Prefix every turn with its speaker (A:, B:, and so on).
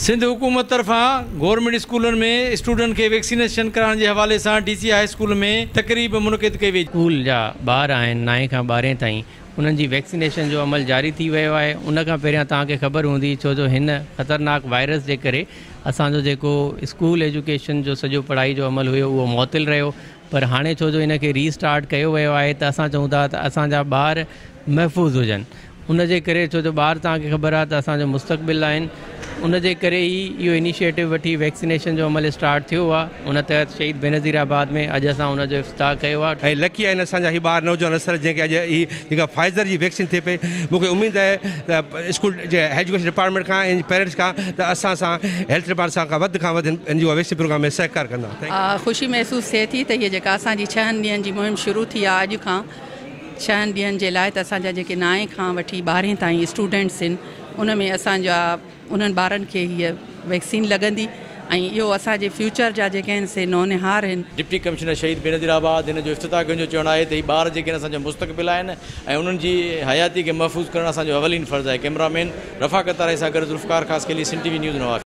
A: سنڌ حڪومت طرفان گورنمينٽ اسڪولن ۾ اسٽوڊنٽ کي ويڪسينيشن ڪرائڻ جي حوالي سان ڊي سي هاء اسڪول ۾ تقريب منعقد ڪئي وئي.
B: اسڪول جا ٻار آهن نائين کان 12هين تائين، انهن جي ويڪسينيشن جو عمل جاري ٿي ويو آهي. ان کان پهريان توهان کي خبر هوندي، ڇو جو هن خطرناڪ وائرس جي ڪري اسان جو جيڪو اسڪول ايجوڪيشن جو سڄو پڙهائي جو عمل هيو، اهو معطل رهيو، پر هاڻي ڇو جو ان کي ري اسٽارٽ ڪيو ويو آهي ته اسان چئون ٿا ته اسان جا ٻار محفوظ هجن. ان جي ڪري، ڇو جو ٻار توهان کي خبر آهي ته اسان جو مستقبل آهن، ان جي ڪري ئي اهو انيشيٽو وٺي ويڪسينيشن جو عمل اسٽارٽ ٿيو آهي. ان تحت شهيد بينظير آباد ۾ اڄ اسان ان جو افتتاح ڪيو آهي.
C: ۽ لڪي آهن اسان جا هي ٻار، نوجوان نسل، جنهن کي اڄ هي جيڪا فائزر جي ويڪسين ٿئي پئي. مون کي اميد آهي ته اسڪول جي ايجوڪيشن ڊپارٽمينٽ کان ۽ پيرنٽس کان ته اسان سان هيلٿ ڊپارٽمينٽ سان کان وڌ کان وڌ هن جو ويڪسين پروگرام ۾ سهڪار ڪندا.
D: خوشي محسوس ٿئي ٿي ته هيء جيڪا اسان جي 6 ڏينهن جي مهم شروع ٿي آهي اڄ کان 6 ڏينهن جي لاء، ته اسان جا جيڪي نائين کان وٺي 12هين تائين اسٽوڊنٽس آهن، ان ۾ اسان جا انهن ٻارن کي هيء ويڪسين لڳندي ۽ اهو اسان جي فيوچر جا جيڪي آهن سي نونهار آهن.
A: ڊپٽي ڪمشنر شهيد بينظير آباد هن جو افتتاح ڪيو، جو چوڻ آهي ته هي ٻار جيڪي آهن اسان جو مستقبل آهن ۽ انهن جي حياتي کي محفوظ ڪرڻ اسان جو اولين فرض آهي. ڪئميرا مين رفاقت تارائي سان گڏ ذوالفقار خاصخيلي، سنڌ ٽي وي نيوز، نواب.